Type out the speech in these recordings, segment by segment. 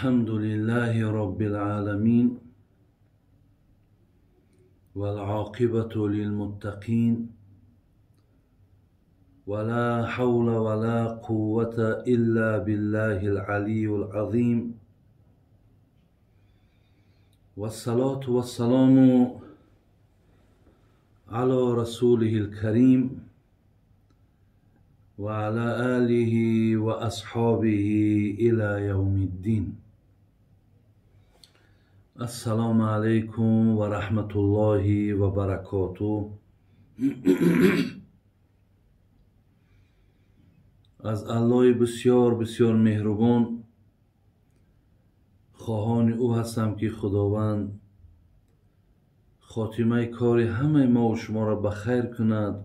الحمد لله رب العالمين والعاقبة للمتقين ولا حول ولا قوة إلا بالله العلي العظيم والصلاة والسلام على رسوله الكريم وعلى آله وأصحابه إلى يوم الدين. السلام عليكم ورحمة الله وبركاته. Аз Аллоҳи бисёр бисёр меҳрубон хоҳони ӯ ҳастам, ки Худованд хотимаи кори ҳамаи мову шуморо ба хайр кунад,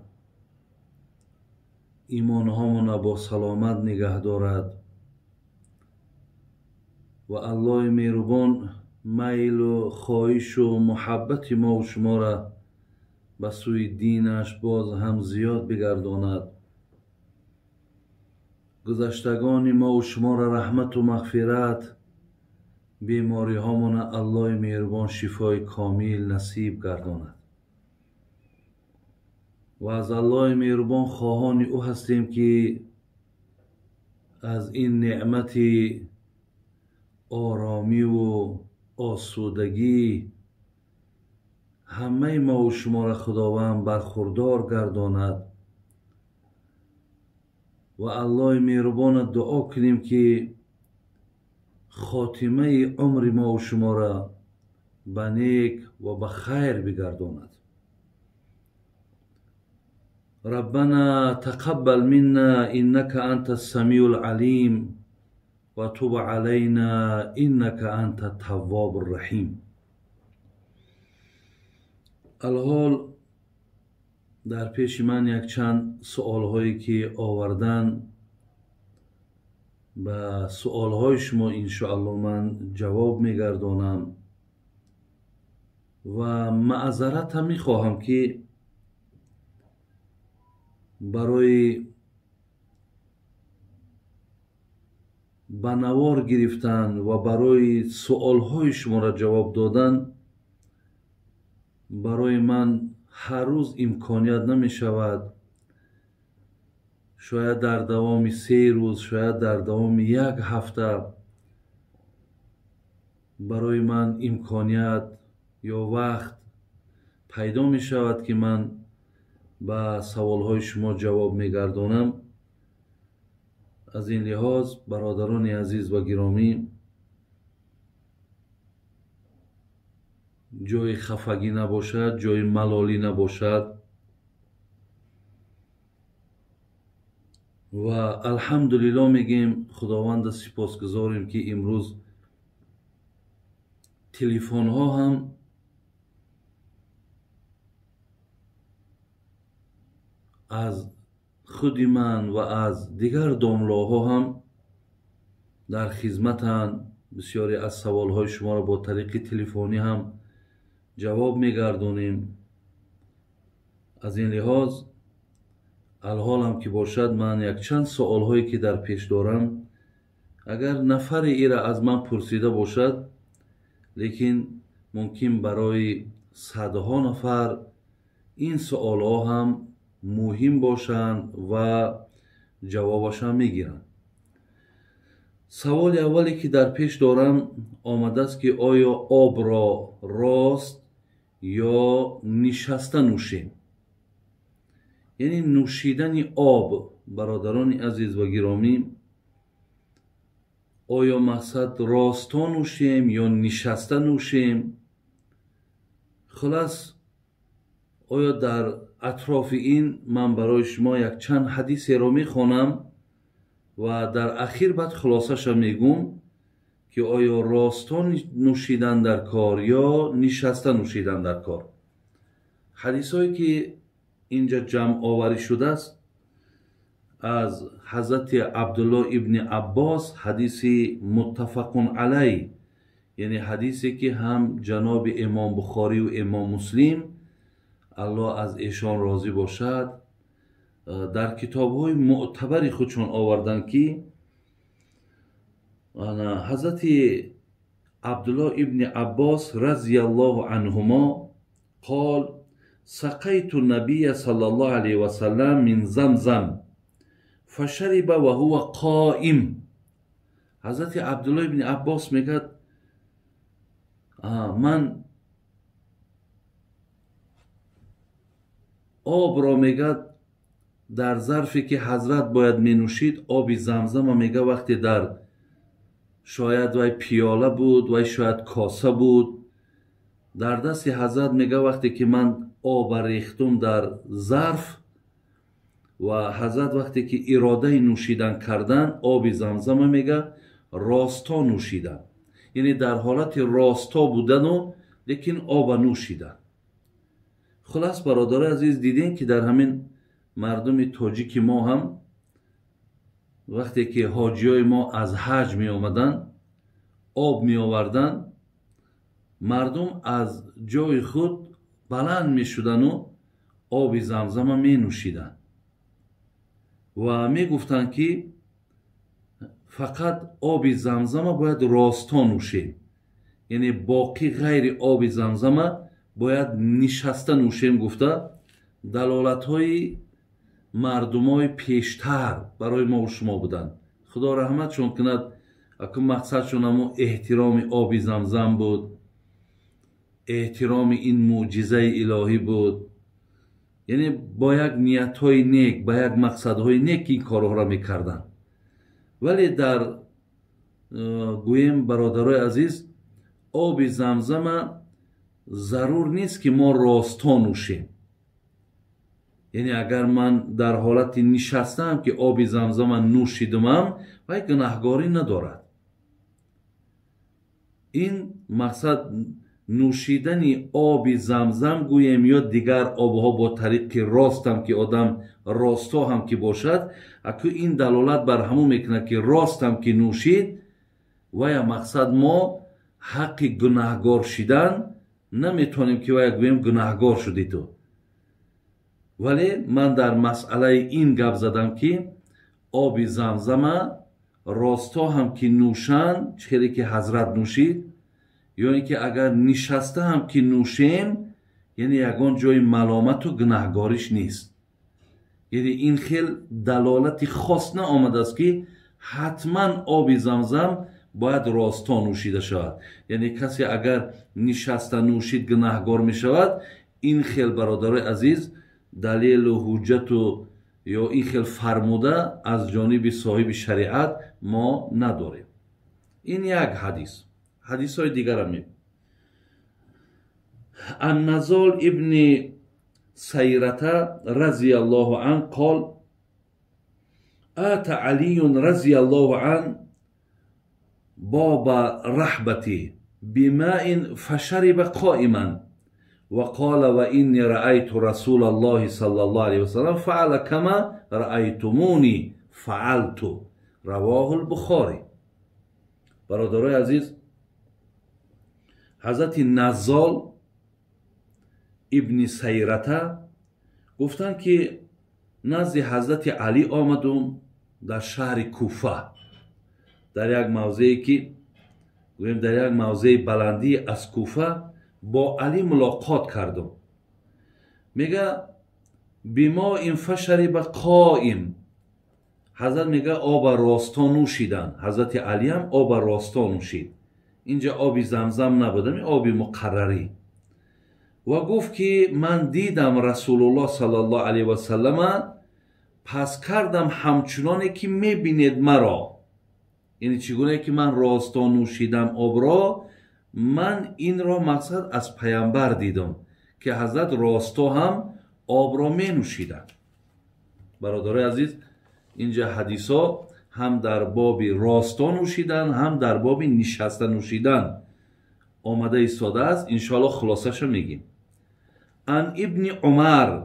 имонҳомонро бо саломат нигаҳ дорад ва Аллоҳи меҳрубон майлу хоҳишу муҳаббати мову шуморо ба сӯи динаш боз ҳам зиёд бигардонад. Гузаштагони мову шуморо раҳмату мағфират, бемориҳомонро Аллоҳи меҳрубон шифои комил насиб гардонад ва аз Аллоҳи меҳрубон хоҳони ӯ ҳастем, ки аз ин неъмати оромиву осудагӣ ҳамаи мову шуморо Худованд бархурдор гардонад ва Аллоҳи меҳрубонро дуо кунем, ки хотимаи умри мову шуморо ба нек ва ба хайр бигардонад. ربنا تقبل منا إنك أنت السميع العليم وتب علينا إنك أنت التواب الرحيم. الحال дар пеши ман якчанд суолҳое ки овардан, ба суолҳои шумо иншоалло ман ҷавоб мегардонам ва маъзаратам мехоҳам, ки барои ба навор гирифтан ва барои суолҳои шуморо ҷавоб додан барои ман ҳар рӯз имконият намешавад. Шояд дар давоми 3 рӯз, шояд дар давоми як ҳафта барои ман имконият ё вақт пайдо мешавад, ки ман ба саволҳои шумо ҷавоб мегардонам. Аз ин лиҳоз, бародарони азиз ва гиромӣ, ҷои хафагӣ набошад, ҷои малолӣ набошад ва алҳамдулилло мегӯем, Худованда сипосгузорем, ки имрӯз телефонҳо ҳам аз худи ман ва аз дигар домлоҳо ҳам дар хизматанд. Бисёре аз саволҳои шуморо бо тариқи телефонӣ ҳам ҷавоб мегардонем. Аз ин лиҳоз алҳолам ки бошад, ман якчанд суолҳое ки дар пеш дорам, агар нафаре ира аз ман пурсида бошад, лекин мумкин барои садҳо нафар ин суолҳо ҳам муҳим бошанд ва ҷавобашам мегиранд. Саволи аввале ки дар пеш дорам омадааст, ки оё обро рост ё нишаста нӯшем? Яъне нӯшидани об, бародарони азиз ва гиромӣ, оё мақсад росто нӯшем ё нишаста нӯшем? Хулас, оё дар атрофи ин ман барои шумо якчанд ҳадисеро мехонам ва дар ахир баъд хулосаша мегӯм, ки оё росто нӯшидан дар кор ё нишаста нӯшидан дар кор. Ҳадисҳое ки инҷа ҷамъоварӣ шудааст аз ҳазрати Абдулло ибни Аббос, ҳадиси муттафақун алай, яъне ҳадисе ки ҳам ҷаноби Имом Бухориву Имом Муслим, Аллоҳ аз эшон розӣ бошад, дар китобҳои мӯътабари худшон оварданд, ки Ҳазрати Абдуллоҳ ибни Аббос разияллоҳу анҳумо қол: сақайту набия саллаллоҳу алайҳи васаллам мин замзам фашариба ва ҳува қоим. Ҳазрати Абдуллоҳ ибни Аббос мегӯяд: ман обро, мегӯяд, дар зарфе ки ҳазрат бояд менӯшид, оби замзама, мега, вақте дар шояд вай пиёла буд, вай шояд коса буд, дар дасти ҳазрат, мега, вақте ки ман оба рехтум дар зарф ва ҳазрат вақте ки иродаи нӯшидан кардан, оби замзама, мега, росто нӯшидан, яъне дар ҳолати росто будану лекин оба нӯшидан. Хулас, бародарои азиз, дидем ки дар ҳамин мардуми тоҷики мо ҳам вақте ки ҳоҷиёи мо аз ҳаҷ меомаданд, об меоварданд, мардум аз ҷои худ баланд мешудану оби замзама менӯшиданд ва мегуфтанд, ки фақат оби замзама бояд росто нӯшем, яъне боқӣ ғайри оби замзама бояд нишаста нӯшем, гуфта далолатҳои мардумои пештар барои мову шумо буданд. Худо раҳматшон кунад. Аку мақсадшон ҳамо эҳтироми оби замзам буд, эҳтироми ин мӯъҷизаи илоҳӣ буд, яъне бо як ниятҳои нек, ба як мақсадҳои нек ин корҳоро мекарданд. Вале дар гӯем, бародарои азиз, оби замзама зарур нест, ки мо росто нӯшем. Яъне агар ман дар ҳолати нишастаам, ки оби замзама нӯшидумам, вай гунаҳгорӣ надорад. Ин мақсад нӯшидани оби замзам гӯем ё дигар обҳо бо тариқи ростам, ки одам росто ҳам ки бошад, аку ин далолат бар ҳамун мекунад, ки ростам ки нӯшид, вая мақсад мо ҳаққи гунаҳгор шидан наметавонем, ки вая гӯем гунаҳгор шудӣ ту. Вале ман дар масъалаи ин гап задам, ки оби замзама росто ҳам ки нӯшанд, чӣ хеле ки ҳазрат нӯшид, ё ин ки агар нишаста ҳам ки нӯшем, яъне ягон ҷои маломату гунаҳгориш нест. Яъне ин хел далолати хос наомадааст, ки ҳатман оби замзам бояд росто нӯшида шавад, яъне касе агар нишаста нӯшид, гунаҳгор мешавад. Ин хел, бародарои азиз, далелу ҳуҷҷату ё ин хел фармуда аз ҷониби соҳиби шариат мо надорем. Ин як ҳадис. Ҳадисҳои дигарам мебинем. Анназол ибни Сайрата разияллоҳу ан қол: ата Алиюн разияллоҳу ан боба раҳбати бимаин фашариба қоиман وقال وإني رأيت رسول الله صلى الله عليه وسلم فعل كما رأيتموني فعلت. رواه البخاري. برادرای عزیز، حضرت نزال ابن سیرته گفتند که نزد حضرت علی آمدم در شهر کوفه، در یک موضعی که گوییم در یک موضع بلندی از کوفه با علی ملاقات کردم. میگه بما این فشرب قائم. حضرت میگه آب راستا نوشیدن. حضرت علی هم آب راستا نوشید. اینجا آبی زمزم نبودم، این آبی مقرری. و گفت که من دیدم رسول الله صلی الله علیه و سلم، پس کردم همچنانه که میبینید مرا، یعنی چگونه که من راستا نوشیدم آب را، من این را مقصد از پیامبر دیدم که حضرت راستا هم آب را می نوشیدن. برادرای عزیز، اینجا حدیث ها هم در باب راستا نوشیدن، هم در باب نشسته نوشیدن آمده ایستاده است. انشاءالله خلاصش رو میگیم. ان ابن عمر،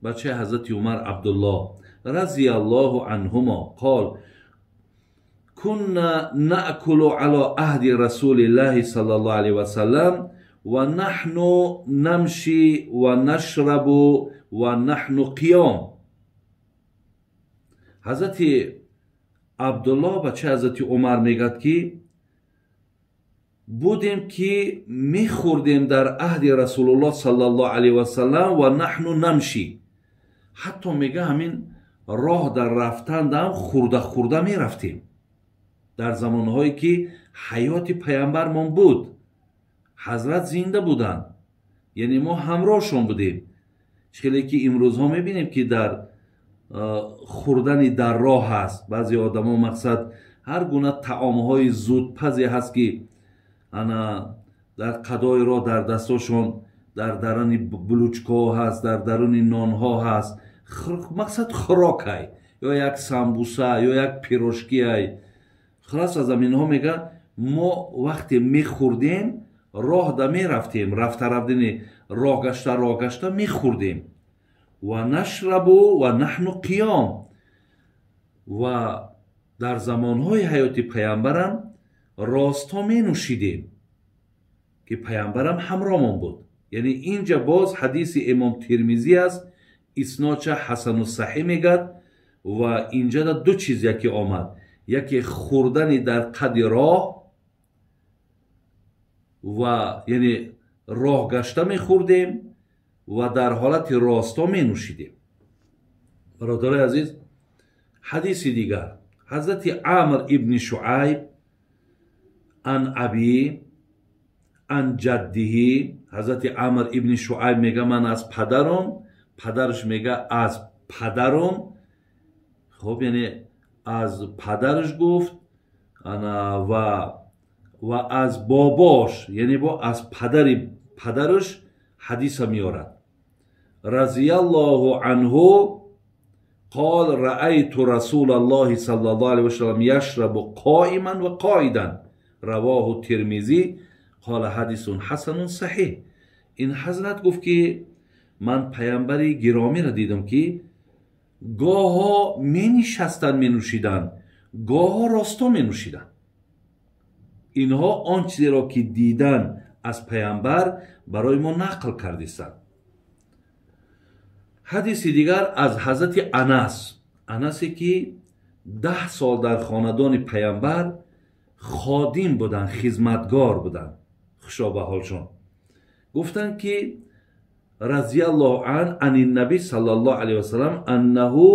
بچه حضرت عمر عبدالله رضی الله عنهما قال كنا نأكل على عهد رسول الله صلى الله عليه وسلم ونحن نمشي ونشرب ونحن قيام. حضرت Абдуллоҳ бачаи ҳазрати Умар мегӯяд, ки будем ки мехӯрдем дар аҳди Расулуллоҳ саллаллоҳу алайҳи васаллам ва наҳну намши. Ҳатто мега ҳамин роҳ дар рафтандам хурда хурда мерафтем. Дар замонҳое ки ҳаёти паямбармон буд, ҳазрат зинда буданд, яъне мо ҳамроҳшон будем. Хеле ки имрӯзҳо мебинем ки дар хӯрдани дар роҳ ҳаст. Баъзе одамо мақсад ҳар гуна таомҳои зудпазе ҳаст, ки ана дар қадои роҳ дар дастошон дар даруни булучкаҳо ҳаст, дар даруни нонҳо ҳаст. Мақсад хӯрокай, ё як самбуса, ё як пирожкиай. Хулас аз аминҳо мега мо вақте мехӯрдем роҳ да мерафтем, рафта рафтини роҳ гашта роҳ гашта мехӯрдем. Ва нашрабу ва наҳну қиём. Ва дар замонҳои ҳаёти паямбарам ростҳо менӯшидем, ки паямбарам ҳамроҳмон буд. Яъне инҷа боз ҳадиси имом Тирмизӣ аст, иснодша ҳасану саҳӣ мегӯяд. Ва инҷада ду чиз яке омад: яке хӯрдани дар қади роҳ, ва яъне роҳ гашта мехӯрдем ва дар ҳолати ростҳо менӯшидем. Бародарои азиз, ҳадиси дигар ҳазрати Амр ибни Шуайб ан аби ан ҷаддиҳи. Ҳазрати Амр ибни Шуайб мега ман аз падарам, падараш мега аз падарам. Хоб, яъне аз падараш гуфт ана ва аз бобош, яъне бо аз падари падараш ҳадиса меорад. Разияллоҳу анҳу қол раайту расулаллоҳи саллаллоҳу алайҳи васаллам яшрабу қоиман ва қоидан. Равоҳу Тирмизӣ қола ҳадисун ҳасанун саҳиҳ. Ин ҳазрат гуфт ки ман паямбари гиромиро дидам, ки гоҳо менишастанд менӯшиданд, гоҳо росто менӯшиданд. Инҳо он чизеро ки дидан аз паямбар барои мо нақл кардистанд. Ҳадиси дигар аз ҳазрати Анас, Анасе ки 10 сол дар хонадони паямбар ходим буданд, хизматгор буданд. Хушо ба ҳолшон. Гуфтанд ки разияллоҳу ан ани наби саллаллоҳу алайҳи васаллам аннаҳу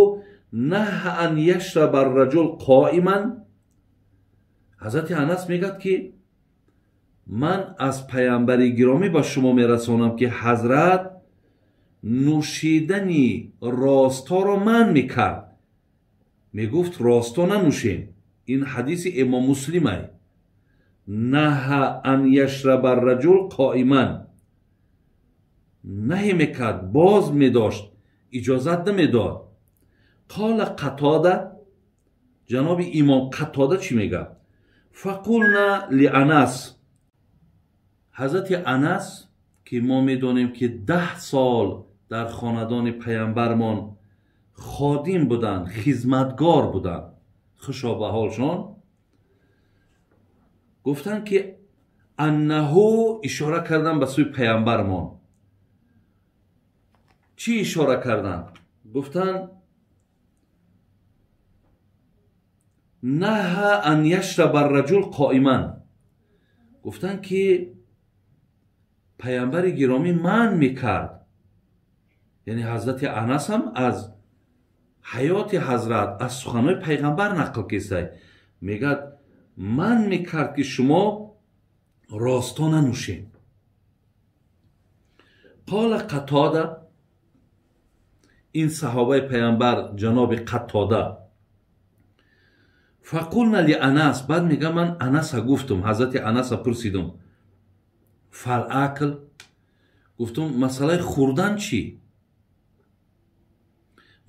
наҳа ан яшраба арраҷул қоиман. Ҳазрати Анас мегӯяд ки ман аз паямбари гиромӣ ба шумо мерасонам, ки ҳазрат нӯшидани ростҳоро манъ мекард. Мегуфт ростҳо нанӯшем. Ин ҳадиси имом Муслимай. Наҳа ан яшраба арраҷул қоиман. Наҳӣ мекард, боз медошт, иҷозат намедод. Қола Қатода, ҷаноби имом Қатода чӣ мегӯяд? Фақулна ли Анас. Ҳазрати Анас ки мо медонем ки 10 сол дар хонадони паямбармон ходим буданд, хизматгор буданд, хушо ба ҳолшон, гуфтанд ки аннаҳу, ишора кардан ба сӯи паямбармон. Чӣ ишора карданд? Гуфтанд наҳа ан яшраба арраҷул қоиман. Гуфтанд ки паямбари гиромӣ манъ мекард. Яъне ҳазрати Анас ҳам аз ҳаёти ҳазрат, аз суханҳои пайғамбар нақл кесай. Мегӯяд манъ мекард ки шумо ростҳо нанӯшед. Қола Қатода, ин саҳобаи паямбар ҷаноби Қатода, фақулна ли Анас. Баъд мега ман Анаса гуфтум, ҳазрати Анаса пурсидум, фал акл, гуфтум масъалаи хӯрдан чӣ?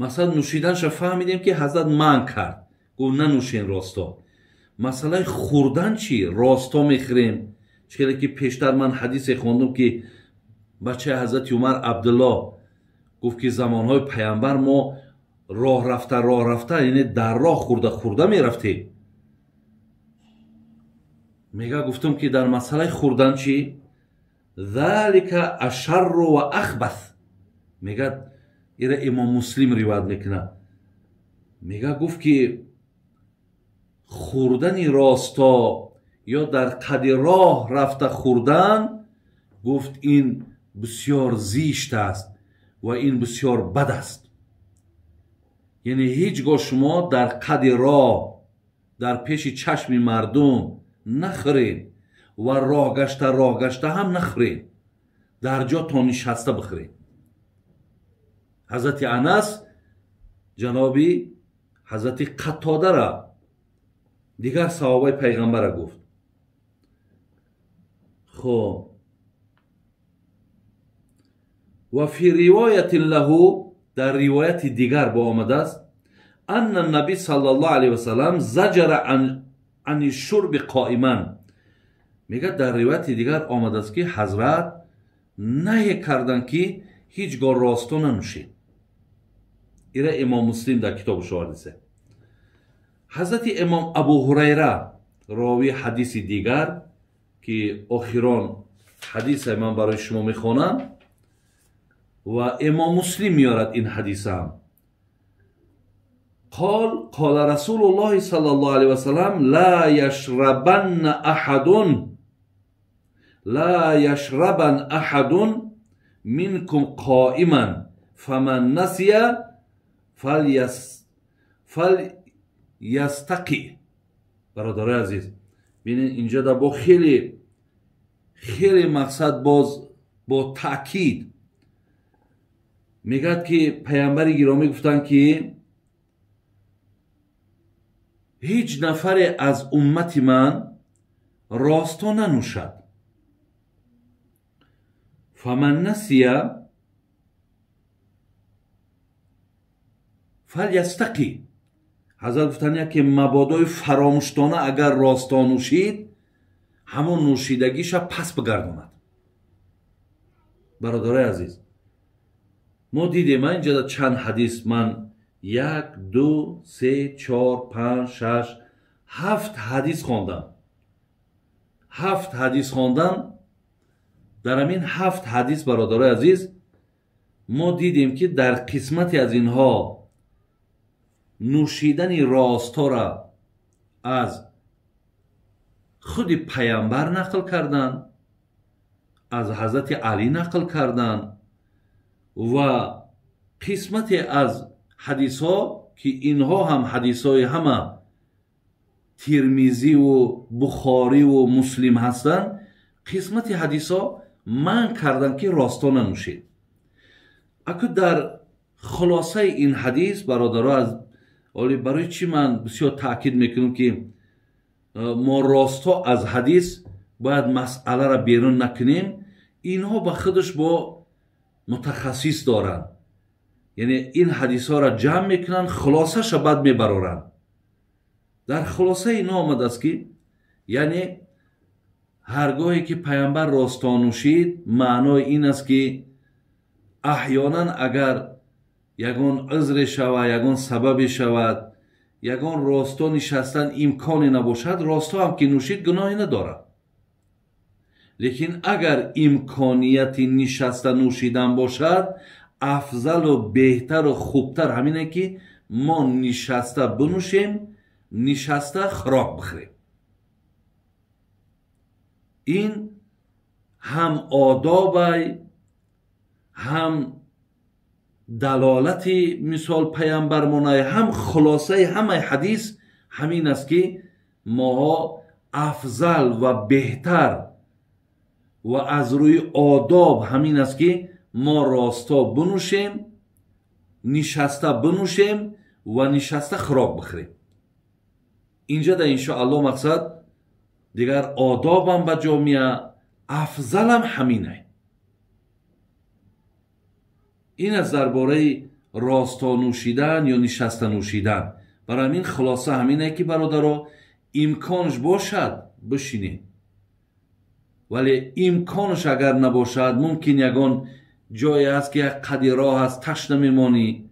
Масалан нӯшиданша фаҳмидем ки ҳазрат манъ кард, гуфт нанӯшен росто. Масъалаи хӯрдан чӣ? Росто мехӯрем. Хеле ки пештар ман ҳадисе хондум ки бачаи ҳазрати Умар Абдуллоҳ гуфт ки замонҳои паямбар мо роҳ рафта роҳ рафта, яъне дар роҳ хӯрда хӯрда мерафтем. Мега гуфтум ки дар масъалаи хӯрдан чӣ? Залика ашарру ва ахбас. Мега ира имом Муслим ривоят мекунад. Мега гуфт ки хӯрдани росто ё дар қади роҳ рафта хӯрдан, гуфт ин бисёр зишт аст ва ин бисёр бад аст. Яъне ҳеҷ гоҳ шумо дар қади роҳ дар пеши чашми мардум нахӯред ва роҳ гашта роҳ гашта ҳам нахӯред, дар ҷо то нишаста бихӯред. Ҳазрати Анас ҷаноби ҳазрати Қатодара, дигар саҳобаи пайғамбара гуфт. Хоб, ва фи ривоятин лаҳу, дар ривояти дигар бо омадааст, анна наби саллаллоҳу алайҳи васаллам заҷара ани шурби қоиман. Мегӯяд дар ривояти дигар омадааст, ки ҳазрат наҳе карданд, ки ҳеҷ гоҳ росто нанӯшед. Ира Имом Муслим дар китобаш овардааст. Ҳазрати Имом Абу Ҳурайра ровии ҳадиси дигар, ки охирон ҳадисе ман барои шумо мехонам ва Имом Муслим меорад ин ҳадисам. قال قال رسول الله صلى الله عليه وسلم لا يشربن أحد لا يشربن أحد منكم قائما فمن نسي فليستقي. برادرای عزیز، ببینید اینجا در با خیلی خیلی مقصد باز با تأکید میگد که پیامبر گرامی گفتن که هیچ نفر از امت من راستا ننوشد. فمن نسي فلیستقی. حضرت گفتن که مبادای فراموشتانه اگر راستا نوشید، همون نوشیدگیش پس بگرداند. برادرای عزیز، ما دیدیم من اینجا چند حدیث، من 1 2 3 4 5 6 7 حدیث خواندم. 7 حدیث خواندم. در همین 7 حدیث برادرای عزیز ما دیدیم که در قسمتی از اینها نوشیدن راستا را از خود پیامبر نقل کردن، از حضرت علی نقل کردن و قسمتی از حدیث ها که اینها هم حدیث های همه ترمیزی و بخاری و مسلم هستند، قسمت حدیث ها من کردن که راستا ننوشید. اکو در خلاصه این حدیث برادرها از برای چی من بسیار تاکید میکنم که ما راستا از حدیث باید مسئله را بیرون نکنیم. اینها به خودش با متخصص دارن، یعنی این حدیث ها را جمع میکنن، خلاصه ش بعد میبرارن. در خلاصه اینا آمده است که یعنی هرگاهی که پیامبر راستا نوشید، معنای این است که احیانا اگر یگان عذر شود، یگان سبب شود، یگان راستا نشستن امکانی نباشد، راستا هم که نوشید گناهی ندارد. لیکن اگر امکانیت نشستن نوشیدن باشد، افضل و بهتر و خوبتر همینه که ما نشسته بنوشیم، نشسته خوراک بخوریم. این هم آداب، هم دلالت مثال پیامبرمونه، هم خلاصه همه حدیث همین است که ماها افضل و بهتر و از روی آداب همین است که ما راستا بنوشیم، نشسته بنوشیم و نشسته خوراک بخوریم. اینجا در انشاءالله مقصد دیگر آدابم به جامعه، افضلم همینه. این از درباره راستا نوشیدن یا نشسته نوشیدن. برای همین خلاصه همینه که برادرها امکانش باشد بشینید، ولی امکانش اگر نباشد، ممکن یگان جایی هست که یک قدی راه هست تشنه میمانی،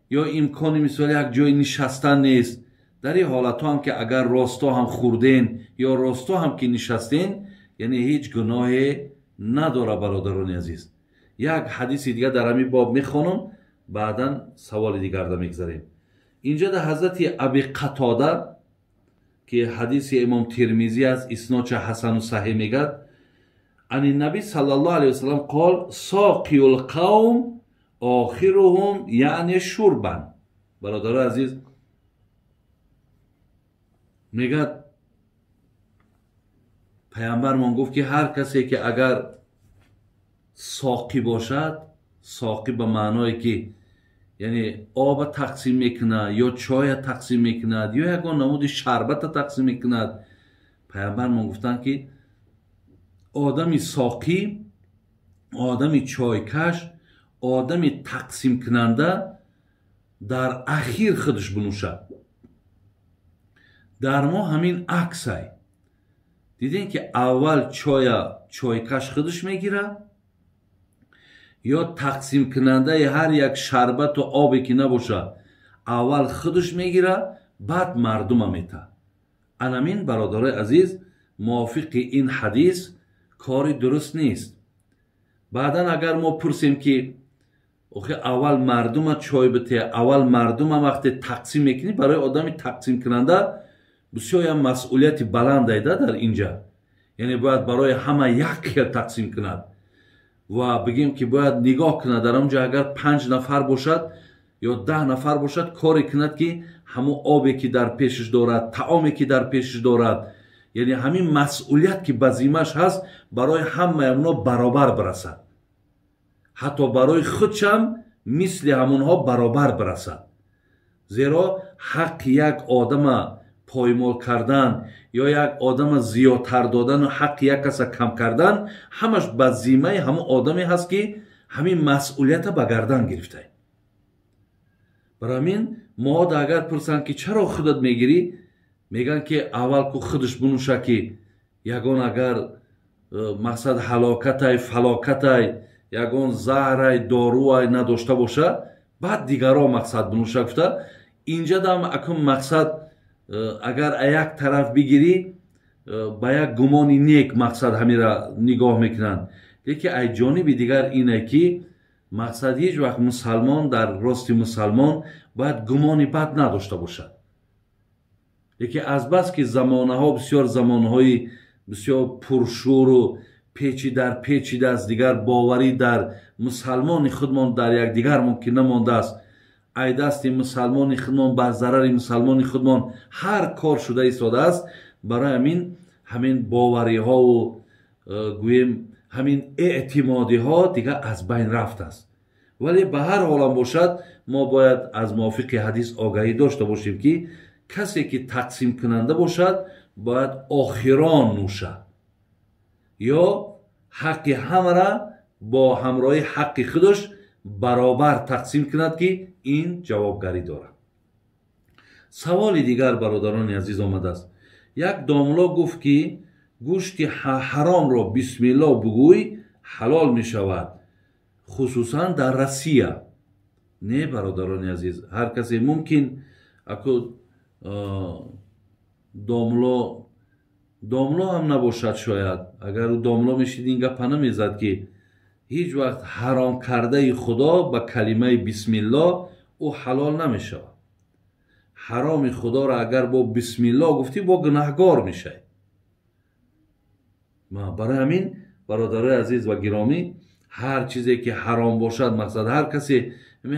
یا امکانی مثال یک جای نشستن نیست. در این حالت هم که اگر راستا هم خوردین یا راستا هم که نشستین، یعنی هیچ گناهی نداره برادران عزیز. یک حدیث دیگه در همین باب میخوانم، بعدا سوال دیگر را میگذاریم. اینجا در حضرت ابی قتاده ки ҳадиси имом Тирмизӣ аст, иснодша ҳасану саҳеҳ мегӯяд. Ани наби саллаллоҳу алайҳи васаллам қол соқиюл қавм охируҳум яъне шурбан. Бародарои азиз, мегӯяд паямбармон гуфт ки ҳар касе ки агар соқӣ бошад, соқӣ ба маъное ки яъне оба тақсим мекунад ё чоя тақсим мекунад ё ягон намуди шарбата тақсим мекунад, паямбармон гуфтанд ки одами соқӣ, одами чойкаш, одами тақсимкунанда дар ахир худаш бинӯшад. Дар мо ҳамин аксай. Дидем ки аввал чоя чойкаш худаш мегирад ё тақсимкунандаи ҳар як шарбату обе ки набошад, аввал худаш мегирад, баъд мардума метаҳад. Анамин бародарои азиз, мувофиқи ин ҳадис кори дуруст нест. Баъдан агар мо пурсем ки охи аввал мардума чой бите, аввал мардума вақте тақсим мекунӣ, барои одами тақсимкунанда бисёрям масъулияти баландайда дар инҷа. Яъне бояд барои ҳама як хел тақсим кунад ва бигем ки бояд нигоҳ кунад дар онҷа агар 5 нафар бошад ё 10 нафар бошад, коре кунад ки ҳамон обе ки дар пешаш дорад, таоме ки дар пешаш дорад, яъне ҳамин масъулият ки ба зиммаш ҳаст барои ҳамаи онҳо баробар бирасад, ҳатто барои худшам мисли ҳамонҳо баробар бирасад. Зеро ҳаққи як одама поймол кардан ё як одама зиёдтар додану ҳаққи як каса кам кардан ҳамаш ба зиммаи ҳамон одаме ҳаст ки ҳамин масъулията ба гардан гирифтае. Барои ҳамин мода агар пурсанд ки чаро худат мегирӣ, мегӯянд ки аввал ку худаш бинӯша ки ягон агар мақсад ҳалокатай, фалокатай, ягон заҳрай, доруай надошта боша, баъд дигарро мақсад бинӯша гуфта. Инҷа дам акун мақсад агар як тараф бигирӣ, ба як гумони нек мақсад ҳамира нигоҳ мекунанд, лекин ай ҷониби дигар ине ки мақсад ҳеҷ вақт мусалмон дар рости мусалмон бояд гумони бад надошта бошад. Лекин азбаски замонаҳо бисёр замонҳои бисёр пуршӯру печи дар печидааст, дигар боварӣ дар мусалмони худмон дар якдигар мумкин намондааст. Ай дасти мусалмони худмон бар зарари мусалмони худмон ҳар кор шуда истодааст. Барои ҳамин бовариҳову гӯем ҳамин эътимодиҳо дигар аз байн рафтааст. Вале ба ҳар ҳолам бошад, мо бояд аз мувофиқи ҳадис огаҳӣ дошта бошем ки касе ки тақсимкунанда бошад бояд охирон нӯшад ё ҳаққи ҳамара бо ҳамроҳи ҳаққи худаш баробар тақсим кунад ки ин ҷавобгарӣ дорад. Саволи дигар бародарони азиз омадааст. Як домло гуфт ки гӯшти ҳаромро бисмилло бугӯй ҳалол мешавад, хусусан дар Россия. Не, бародарони азиз, ҳар касе мумкин аку домло ҳам набошад, шояд агар ӯ домло мешид ин гапа намезад ки ҳеҷ вақт ҳаром кардаи Худо ба калимаи бисмилло ӯ ҳалол намешавад. Ҳароми Худоро агар бо бисмилло гуфтӣ, бо гунаҳгор мешавӣ. Барои ҳамин бародарои азиз ва гиромӣ, ҳар чизе ки ҳаром бошад, мақсад ҳар касе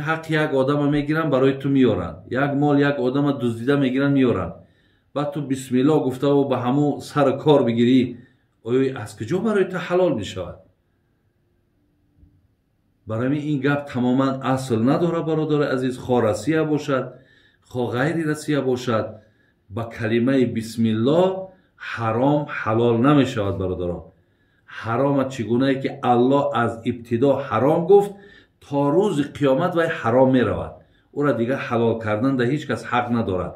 ҳаққи як одама мегиранд, барои ту меоранд, як мол як одама дуздида мегиранд, меоранд, баъд ту бисмилло гуфтаву ба ҳамун сару кор бигирӣ, оё аз куҷо барои ту ҳалол мешавад? Барои ҳамин ин гап тамоман асл надорад, бародари азиз, хо Россия бошад, хо ғайри Россия бошад, ба калимаи бисмилло ҳаром ҳалол намешавад. Бародарон, ҳарома чӣ гунае ки Аллоҳ аз ибтидо ҳаром гуфт, то рӯзи қиёмат вай ҳаром меравад. Ӯра дигар ҳалол кардан дар ҳеҷ кас ҳақ надорад.